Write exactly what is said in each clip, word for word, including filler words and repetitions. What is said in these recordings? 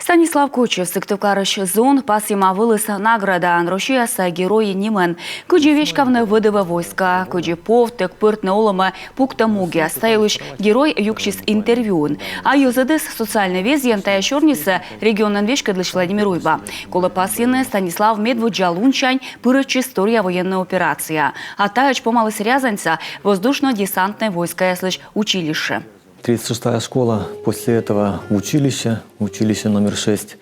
Станислав Кочев, Сыктывкарысь зон, пасйӧма вылыс наградаӧн, Россияса Герой нимӧн. Кыдзи веськавны ВДВ войскаӧ, кыдзи повтӧг пӧртны олӧмӧ пуктӧм могъяс, та йылысь герой юксис интервьюын. А йӧзӧдыс социальнӧй везйын тайӧ сёрнисӧ регионӧн веськӧдлысь Владимир Уйба. Колӧ пасйыны, Станислав медводдза лунсянь пырӧдчис торъя военнӧй операцияӧ. А таӧдз помаліс Рязаньса воздушно-десантнӧй войскаяслысь училище. Тридцать шестая школа, после этого училище, училище номер шесть.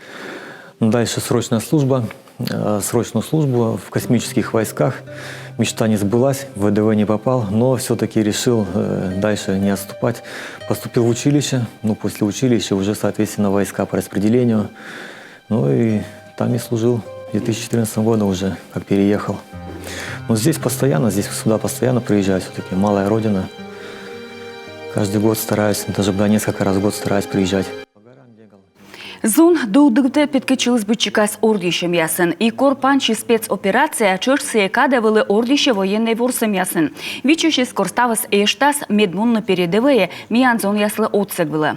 Ну, дальше срочная служба, э, срочную службу в космических войсках. Мечта не сбылась, в ВДВ не попал, но все-таки решил, э, дальше не отступать. Поступил в училище, ну, после училища уже, соответственно, войска по распределению. Ну и там и служил. В две тысячи четырнадцатом году уже как переехал. Но здесь постоянно, здесь сюда постоянно приезжаю, все-таки малая родина. Каждый год стараюсь, даже, да, несколько раз в год стараюсь приезжать. Зон дыу-дывтӧ петкӧдчыліс быдсикас ордйысьӧмъясын. И кор пансис спецоперация, тшӧтш сійӧ кадӧ вӧлі ордйысьӧ военнӧй ворсӧмъясын. Виччысис, кор ставыс эштас, мед мунны передӧвӧйӧ миян зонъяслы отсӧг вылӧ.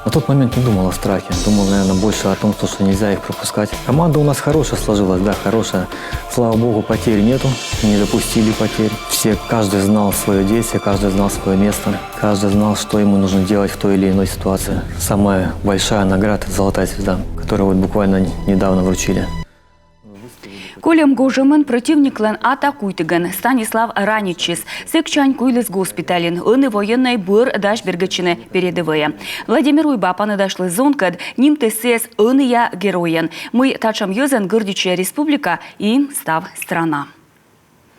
На тот момент не думал о страхе. Думал, наверное, больше о том, что, что нельзя их пропускать. Команда у нас хорошая сложилась, да, хорошая. Слава богу, потерь нету. Не допустили потерь. Все, каждый знал свое действие, каждый знал свое место. Каждый знал, что ему нужно делать в той или иной ситуации. Самая большая награда — золотая звезда, которую вот буквально недавно вручили. Кольӧм гожӧмын, противниклӧн атакуйтігӧн, Станислав ранитчис. Сэксянь куйліс госпитальын. Ӧні военнӧй бӧр дась бергӧдчыны передӧвӧйӧ. Владимир Уйба паныдасьліс зонкӧд, нимтіс сійӧс ӧнія геройӧн. Мый татшӧм йӧзӧн гордитчӧ республика и став страна.